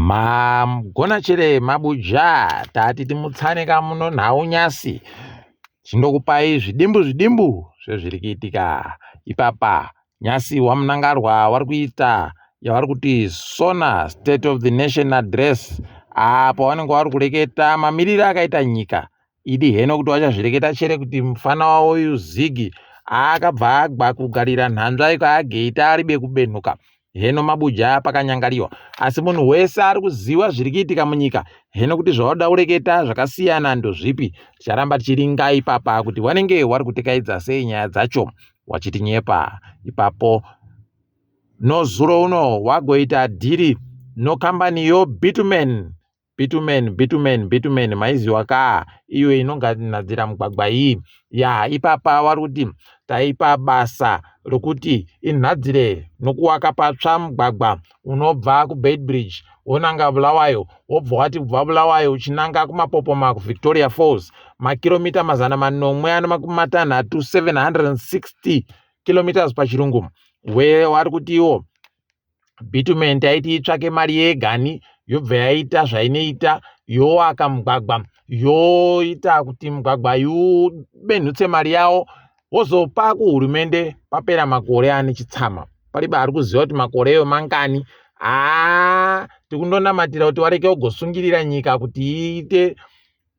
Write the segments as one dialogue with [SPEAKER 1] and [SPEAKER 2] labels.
[SPEAKER 1] Magona chere mabuja tati timutsane kamuno nhau nyasi chindokupai zvidimbu zvidimbu zvezviri kuitika ipapa nyasi wamunangarwa wari kuita yavari kuti sona state of the nation address apo vanenge vari kureketa mamiriro akaita nyika idi heno kuti vachazvireketa chere kuti mufana wavo uyu zigi akabva agwa kugarira nhanzva iko ageita aribe kubenhuka heno mabuja pakanyangariwa asi munhu wese ari kuziva zviri kuitika munyika heno kuti zvauda kureketa zvakasiyana ndozvipi ticharamba tichiringa ipapa kuti wanenge wari kutekaidza sei nyaya dzacho wachitinyepa ipapo nozuro uno wagoita dhiri nokambani yo bitumen Bitumen, bitumen, bitumen maiziwa kaa iyo inogadzira mugwagwa iyi. Ya ipapa wari kuti taipa basa rokuti inhadzire nokuwaka patsva mugwagwa unobva kuBeitbridge wonanga Bulawayo wobva wati kubva Bulawayo uchinanga kuMapopoma kuVictoria Falls makiromita 760 760 kilometers pachirungu wari kuti iwo Bitumen taiti itsvake mari yegani yobva yaita zvainoita yowaka mugwagwa yoita kuti mugwagwa ubenhutse mari yawo wozopa kuhurumende papera makore ane chitsama paribe ari kuziva kuti makore eyo mangani haa tikundonamatira kuti wareke ugosungirira nyika kuti iite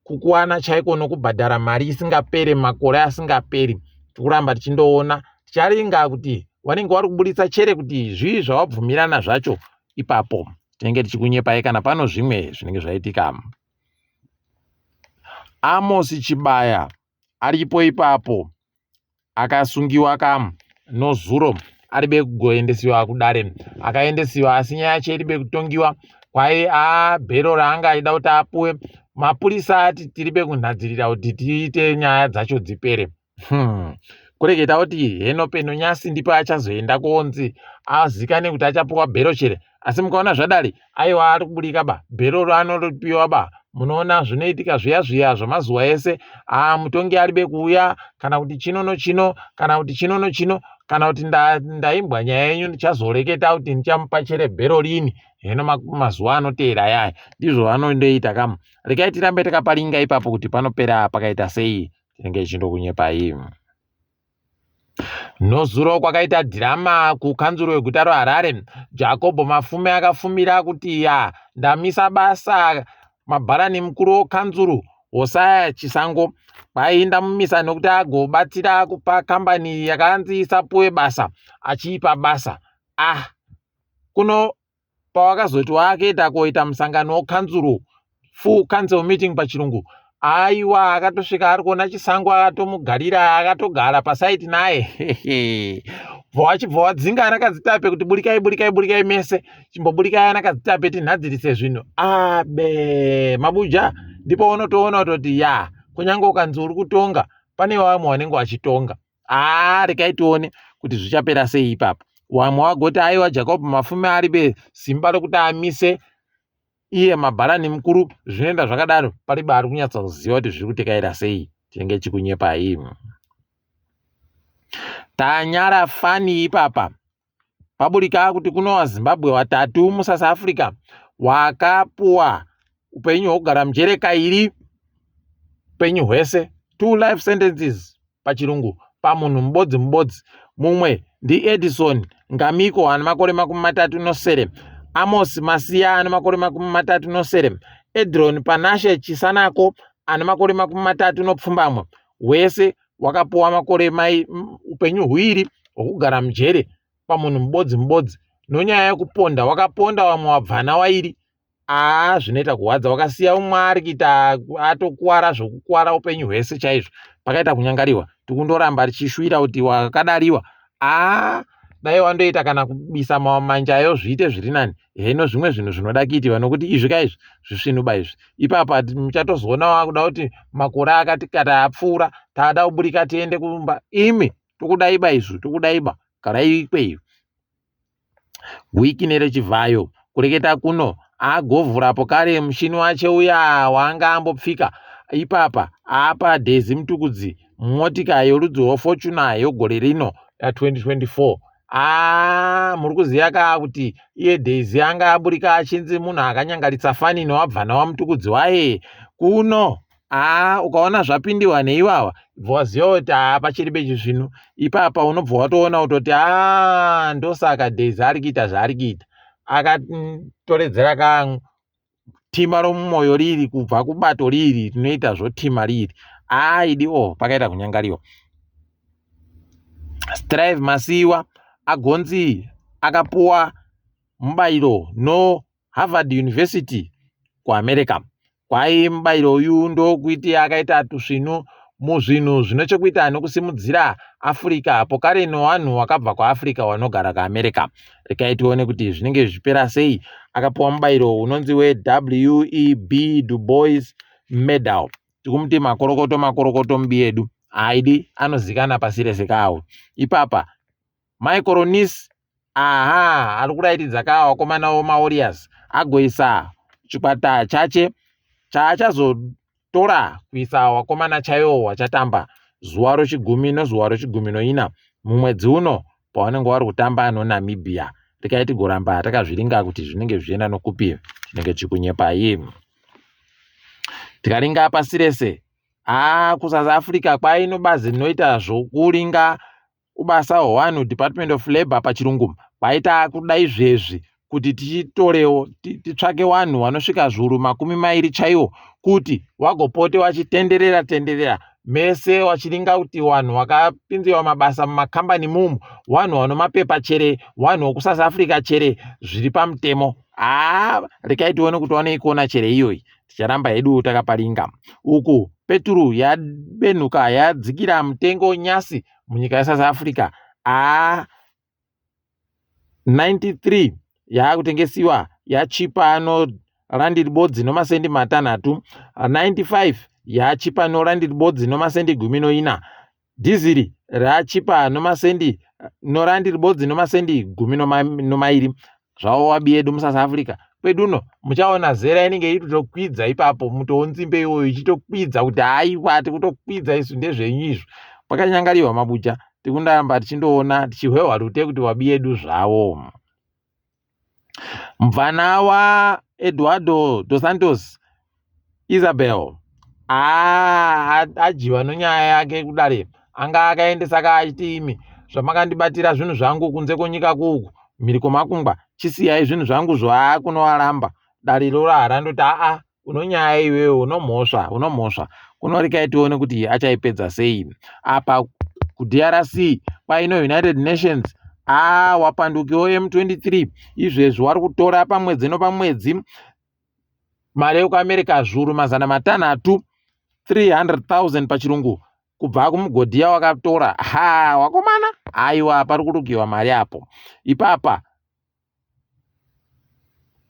[SPEAKER 1] kukuwana chaiko nokubhadhara mari isingapere makore asingaperi tikuramba tichindoona ticharinga kuti wanenge wari kuburitsa chere kuti zvii zvawabvumirana zvacho ipapo tinenge tichikunyepai kana pano zvimwe zvinenge zvaitika Amos Chibaya aripo ipapo akasungiwa ka nozuro aribe kugoendesiwa kudare akaendesiwa asi nyaya yacho iribe kutongiwa kwai a bhero raanga achida kuti apuwe mapurisa ati tiribe kunhadzirira kuti tiite nyaya dzacho dzipere hmm. Kureketa kuti heno peno nyasi ndipo achazoenda konzi azikane kuti achapuwa bhero chere asi mukaona zvadari aiwa ari kuburika ba bhero ranoripiwa ba munoona zvinoitika zviya zviya zvamazuva ese aa mutongi aribe kuuya kana kuti chino nochino kana kuti chino nochino kana kuti ndaimbwa nyaya yenyu ndichazoreketa kuti ndichamupa chere bhero rini heno mazuva anoteera yaya ndizvo vanondoita kamu regai tirambe takaparinga ipapo kuti panopera pakaita sei tinenge tichindokunyepai Nozuro kwakaita dhirama kukanzuru yeguta reHarare. Jacob Mafume akafumira kuti ya ndamisa basa mabharani mukuru wekanzuru Hosaya Chisango kwai ndamumisa nokuti agobatsira kupa kambani yakanzi isapuwe basa achiipa basa. Ah, kuno pawakazoti wakuenda koita musangano wekanzuru full council meeting pachirungu aiwa akatosvika ari kuona chisango akatomugarira akatogara pasaiti naye bva wachibva wadzinga ana kadzitape kuti burikai burikai burikai mese chimboburikai ana kadzitape tinhadzirise zvinhu abe mabuja ndipo unotoona kutoti ya kunyange ukanzi uri kutonga pane vamwe vanenge vachitonga haa regai tione kuti zvichapera sei ipapo wamwe wagoti aiwa Jacob Mafume aribe simba rokuti amise iye mabharani mukuru zvinoenda zvakadaro paribe ari kunyatsa kuziva kuti zviri kutekaira sei tinenge chikunyepai tanyara fani ipapa paburika kuti kuno wazimbabwe watatu musouth africa wakapuwa upenyu hwekugara mujere kairi upenyu hwese two life sentences pachirungu pamunhu mubodzi mubodzi mumwe ndiedison ngamiko ane makore 37 amos masiya ane makore 37 edron panashe chisanako ane makore 37 wese wakapuwa makore mai upenyu huiri hwekugara mujere pamunhu mubodzi mubodzi nonyaya yekuponda wakaponda vamwe wabvana wairi aa zvinoita kuhwadza wakasiya umwe ari kuita atokuwara zvokukuwara upenyu hwese chaizvo pakaita kunyangariwa tikundoramba tichishuwira kuti wakadariwa aa dai wandoita kana kubisa manjayo zviite zviri nani heno zvimwe zvinhu zvinoda kuitiwa nokuti izvi ka izvi zvisvinuba izvi ipapa muchatozoona wakuda kuti makore akati kati apfuura tada kuburika tiende kumba imi tokudaiba izvi tokudaiba garai ikweyo wiki nerechivhayo kureketa kuno agovhurapo kare mushini wache uya waanga ambopfika ipapa apa Daisy Mutukudzi motika yorudzi rweFortuner yogore rino ya2024. Aa, muri kuziva ka kuti iye Daisy anga aburika achinzi munhu akanyangaritsa fani nowabvana wamutukudzi waye kuno. Aa, ukaona zvapindiwa neiwawa bva waziva kuti haa pachiri pechisvinu ipapa. Unobva watoona kutoti aa, ndosaka Daisy ari kuita zvaari kuita, akatoredzera ka tima romumwoyo riri kubva kubato riri rinoita zvotima riri aidi o pakaita kunyangariwa. Strive Masiyiwa agonzi akapuwa mubayiro noHarvard University kuAmerica. Kwai mubayiro uyu ndokuiti akaita tusvinu muzvinhu zvine chekuita nokusimudzira Africa pokare nevanhu vakabva kuAfrica vanogara kuAmerica. Regai tione kuti zvinenge zvichipera sei. Akapuwa mubayiro unonzi weWEB Du Bois Medal. Tikumuti makorokoto, makorokoto mubi yedu haidi anozikana pasi rese kawo ipapa. Michael Nees, aha, ari kuraitidza ka vakomana vemaWarriors agoisa chikwata chache chaachazotora kuisa vakomana chaivo vachatamba zuva rochigumi nozuva rochigumi noina mumwedzi uno pavanenge vari kutamba noNamibia. Regai tigoramba takazviringa kuti zvinenge zvichienda nokupi, chinenge chikunyepai. Tikaringa pasi rese, haa, kuSouth Africa kwaino bazi rinoita zvokuringa ubasa hwevanhu, Department of Labour pachirungu, kwaita kuda izvezvi kuti tichitorewo titsvake vanhu vanosvika 20,000 chaiwo kuti vagopote vachitenderera tenderera mese vachiringa kuti vanhu vakapinziwa mabasa mumakambani mumu vanhu vano mapepa chere, vanhu vekuSouth Africa chere zviri pamutemo. Haa, regai tione kuti vanoikona chere iyoyi. Ticharamba hedu takaparinga uku. Peturu yabenhuka, yadzikira mutengo nyasi munyika yeSouth Africa. Haa, 93 yaakutengesiwa yachipa no randi ribodzi nomasendi 6, 95 yachipa norandi ribodzi nomasendi 14. Dhiziri rachipa nomasendi norandi ribodzi nomasendi 12. Zvavo wabi yedu muSouth Africa kweduno muchaona zera inenge iri kutokwidza ipapo, mutoonzimbe iwoyo ichitokwidza kuti haiwa, tikutokwidza isu, ndezvenyu izvo. Pakanyangariwa mabuja, tikundamba tichindoona tichihwehwa rute kuti wabi yedu zvavo. Mubvana waEduardo Dos Santos, Isabel, adyiwa nonyaya yake kudare. Anga akaendesa ka achiti, imi zvamakandibatira zvinhu zvangu kunze kwenyika kuuku mhiri kwemakungwa, chisiyai zvinhu zvangu zvaakunovaramba. Dare rorara ndoti aa, unonyaya iwewe, unomhosva, unomhosva kunorekai tione kuti achaipedza sei. Apa kuDRC kwaino United Nations, aa, wapandukiwo M23 izvezvi wari kutora pamwedzi nopamwedzi mari yekuAmerica 600,000, 300,000 pachirungu, kubva kumugodhi yawakatora. Ha, wakomana, aiwa, pari kurukiwa mari apo ipapa.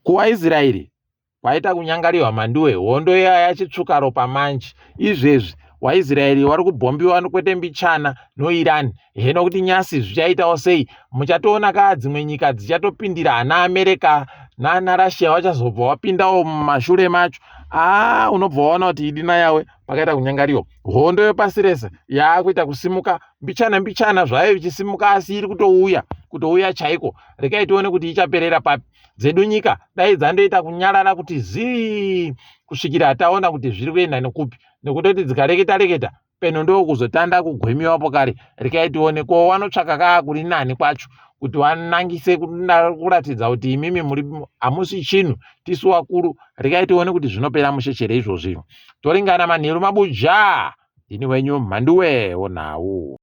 [SPEAKER 1] KuwaIsraeri kwaita kunyangariwa manduwe, hondo iya yachitsvuka ropa manje. Izvezvi waIsraeri wari kubhombiwa kwete mbichana noIran. Heno kuti nyasi zvichaitawo sei, muchatoona kaa dzimwe nyika dzichatopindira, ana America nana Russia vachazobva wapindawo mumashure macho. Aa, unobva waona kuti idina yawe pakaita kunyangariwa. Hondo yepasi rese yaakuita kusimuka mbichana mbichana zvayo ichisimuka, asi iri kutouya kutouya chaiko. Regai tione kuti ichaperera papi. Dzedu nyika dai dzandoita kunyarara kuti zii kusvikira taona kuti zviri kuenda nekupi, nekutoti dzikareketa reketa peno ndokuzotanda kugwemiwapo kare. Regai tione ko wanotsvaka kaa kuri nani kwacho kuti wanangise kuratidza kuti imimi muri hamusi chinhu, tisu wakuru. Regai tione kuti zvinopera mushechere izvozvi. Toringana manheru mabuja, ndini wenyu Mhanduwe wonhau.